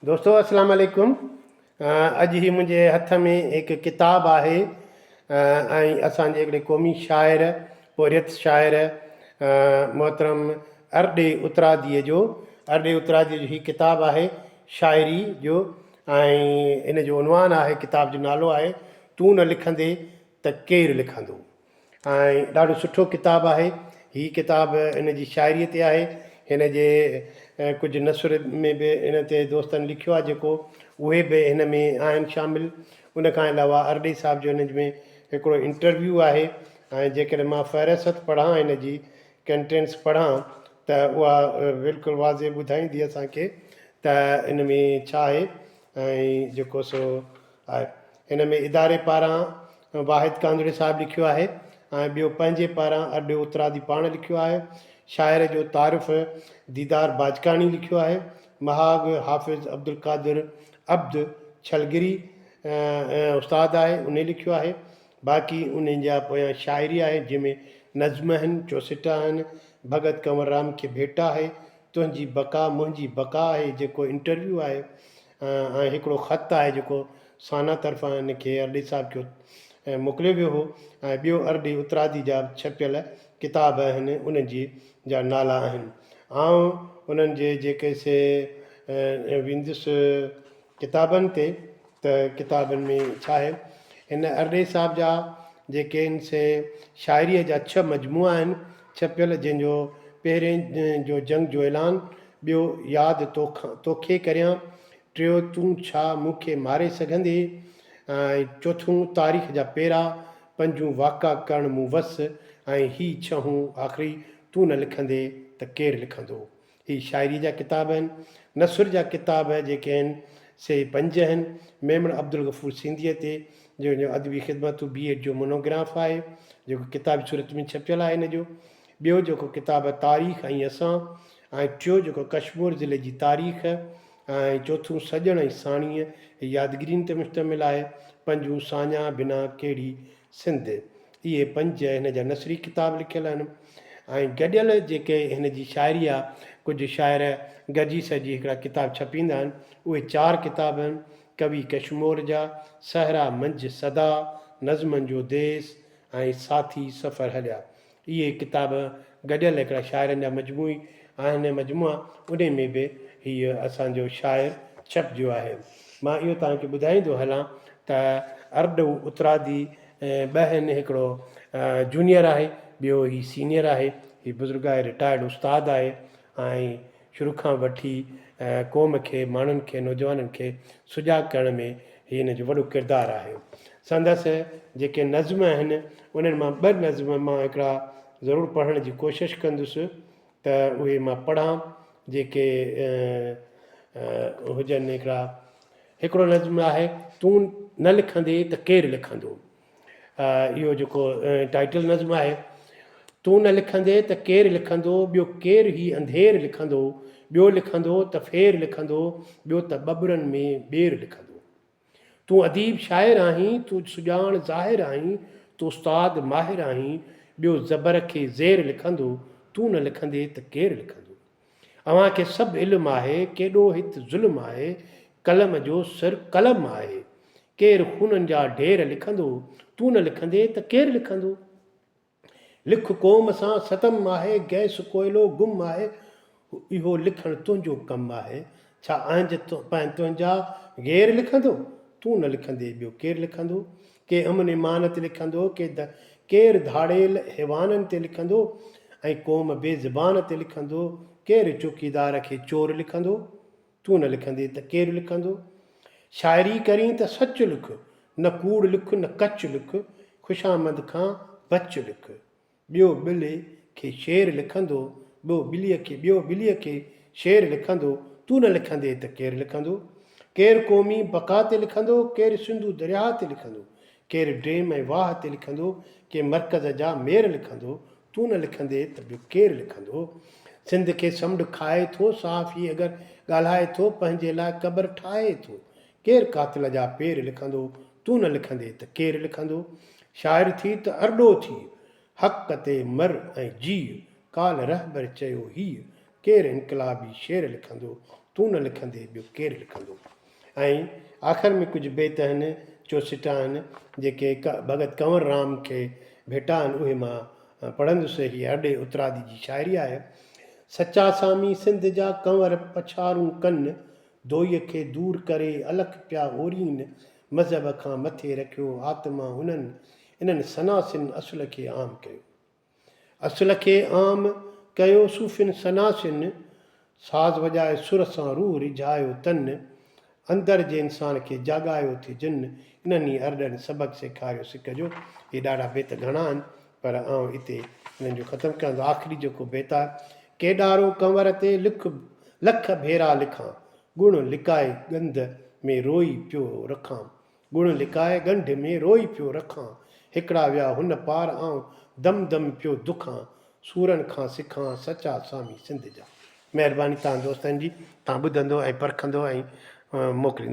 دوستو اسلام عليڪم اڄ هي منهنجي هٿ ۾ هڪ ڪتاب آهي ۽ اسان جي هڪڙي قومي شاعر پورهيت شاعر محترم ارڏي اتراديء جو ارڏي اتراديء جو هي ڪتاب آهي شاعري جو ۽ ان جو عنوان آهي ڪتاب جو نالو آهي تون نه لکندي ته ڪير لکندو ۽ ڏاڍو سٺو ڪتاب آهي. هي ڪتاب هن جي شاعريء تي آهي. هن جي ڪجهه نثر ۾ به هن تي دوستن لکيو آهي جيڪو اهي به هن ۾ آهن شامل. ان کان علاوه ارڏي صاحب جو هن ۾ هڪڙو انٽرويو آهي ۽ جيڪڏهن مان فهرست پڙهان هن جي ڪنٽينٽس پڙهان ته اها بلڪل واضح ٻڌائيندي اسان کي ته ان ۾ ڇا آهي ۽ جيڪو سو آهي. هن ۾ اداري پاران واحد ڪانڌڙي صاحب لکيو آهي ۽ ٻيو پنهنجي پاران ارڏيو اترادي پاڻ لکيو آهي. شاعر جو تعارف ديدار باجڪاڻي لکيو آهي. مهاڳ حافظ عبدالقادر عبد ڇلگري استاد آهي انهي لکيو آهي. باقي انهن جا پويان شاعري آهي جنهن ۾ نظم آهن، چوسٽا آهن، ڀڳت ڪنور رام کي ڀيٽا آهي، تنهنجي بقا منهنجي بقا آهي جيڪو انٽرويو آهي ۽ هڪڙو خط آهي جيڪو سانا طرفان هن کي ارڏي صاحب کي موڪليو ويو هو ۽ ٻيو ارڏي اترادي جا ڇپيل ڪتاب آهن انهن جي جا نالا آهن. آئون انهن جي جيڪي سي ويندس ڪتابن تي ته ڪتابن ۾ ڇا آهي. هن ارڏي صاحب جا جيڪي آهن سي شاعريء جا ڇهه مجموعا آهن ڇپيل جنهن جو پهرين جو جنگ جو اعلان، ٻيو ياد توکي ڪريان، ٽيو تون ڇا مون کي ماري سگهندين ۽ چوٿون تاريخ جا پيرا، پنجون واڪا ڪرڻ مون وس ۽ هي ڇهون آخري تون نه لکندين ته ڪير لکندو. هي شاعريء جا ڪتاب آهن. نثر جا ڪتاب جيڪي آهن سي پنج آهن. ميمڻ عبدالغفور سنڌيء تي جنهن جو ادبي خدمتون بي ايڊ جو مونوگراف آهي جيڪو ڪتابي صورت ۾ ڇپيل آهي هن جو ٻيو جيڪو ڪتاب آهي تاريخ ۽ اسان ۽ ٽيو جيڪو ڪشمور ضلعي جي تاريخ ۽ چوٿون سڄڻ ۽ ساڻيهه هي يادگيرين تي مشتمل آهي پنجون ساڃاهه بنا ڪهڙي سنڌ اهي پنج هن جا نثري ڪتاب لکيل آهن ۽ گڏيل جيڪي هن جي شاعري آهي ڪجهه شاعر گڏجي سڏجي هڪڙا ڪتاب ڇپيندا آهن اهي چار ڪتاب آهن ڪوي ڪشمور جا، صحرا منجهه صدا، نظمن جو ديس ۽ ساٿي سفر هليا. اهي ڪتاب گڏيل هڪڙا شاعرن جا مجموعي آهن مجموعا انهي ۾ به هيء اسان جو شاعر ڇپجيو آهي. مان اهو توهان کي ٻڌائيندو هلان ته ارڏو اترادي ٻه آهن هڪڙو جونيئر آهي ٻيو هي سينيئر آهي. هي بزرگ آهي رٽائرڊ استاد آهي ۽ شروع کان وٺي قوم کي، ماڻهن کي، نوجوانن کي سجاڳ ڪرڻ ۾ هي هن جو وڏو ڪردار آهي. سندس جيڪي نظم آهن، انهن مان ٻه نظم مان هڪڙا ضرور پڙهڻ جي ڪوشش ڪندس ته اهي مان پڙهان جيڪي هجن هڪڙا هڪڙو نظم آهي تون نه لکندي ته ڪير لکندو. اهو جيڪو ٽائيٽل نظم آهي، تون نه لکندي ته ڪير لکندو، ٻيو ڪير هي انڌير لکندو، ٻيو لکندو ته ڦير لکندو، ٻيو ته ٻٻرن ۾ ٻير لکندو. تون اديب شاعر آهين، تون سڄاڻ ظاهر آهين، تون استاد ماهر آهين، ٻيو زبر کي زير لکندو، تون نه لکندي ته ڪير لکندو. اوهان کي سڀ علم آهي، ڪيڏو هت ظلم آهي، قلم جو سر قلم آهي. ڪير خونن جا ڍير لکندو، تون نه لکندين ته ڪير لکندو؟ لک قوم سان ستم آهي، گئس ڪوئلو گم آهي، اهو لکڻ تنهنجو ڪم آهي. ڇا اهنج تنهنجا غير لکندو؟ تون نه لکندين ٻيو ڪير لکندو؟ ڪي امن ايمان تي لکندو، ڪي ڪير ڌاڙيل حيوانن تي لکندو ۽ قوم بي زبان تي لکندو، ڪير چوڪيدار کي چور لکندو، تون نه لکندين ته ڪير لکندو؟ شاعري ڪرين ته سچ لک، نه ڪوڙ لک نه ڪچ لک، خوشامد کان بچ لک. ٻيو ٻلي کي شعر لکندو، ٻيو ٻليء کي ٻيو ٻليء کي شعر لکندو، تون نه لکندين ته ڪير لکندو؟ ڪير قومي بقا تي لکندو، ڪير سنڌو درياهه تي لکندو، ڪير ڊيم ۽ واهه تي لکندو، ڪي مرڪز جا مير لکندو، تون نه لکندين ته ٻيو ڪير لکندو؟ سنڌ کي سمنڊ کائي ٿو، صحافي اگر ڳالهائي ٿو، پنهنجي لاء قبر ٺاهي ٿو، ڪير قاتل جا پير لکندو، تون نه لکندين ته ڪير لکندو؟ شاعر ٿي ته ارڏو ٿي، حق تي مر ۽ جيء، ڪالهه رهبر چيو هيء، ڪير انقلابي شعر لکندو، تون نه لکندي ٻيو ڪير لکندو؟ ۽ آخر ۾ ڪجهه بيت آهن، چوسٽا آهن، جيڪي ڀڳت ڪنور رام کي ڀيٽا آهن، اهي مان پڙهندس. هي ارڏي اترادي جي شاعري آهي. سچا سامي سنڌ جا ڪنور پڇارون ڪن، دوئيء کي دور ڪري الک پيا اورين، مذهب کان مٿي رکيو آتما انهن، انهن سناسين اصل کي عام ڪيو. اصل کي عام ڪيو صوفين سناسين، ساز وڄائي سر سان روح ريجهايو تن، اندر جي انسان کي جاڳايو ٿي جن، انهن ئي ارڏن سبق سيکاريو سڪ جو. هي ڏاڍا بيت گهڻا آهن پر آئون اتي انهن جو ختم ڪيان ٿو. آخري جيڪو بيت آهي، ڪيڏارو ڪنور تي لک لک ڀيرا لکان، ڳڻ لڪائي ڳنڌ ۾ روئي پيو رکان. ڳڻ لڪائي ڳنڍ ۾ روئي پيو رکان، هڪڙا ويا هن پار آئون دم دم پيو دکان، سورن کان سکان سچا سامي سنڌ جا. مهرباني توهان دوستن جي توهان ٻڌندو ۽ پرکندو ۽ موڪليندو.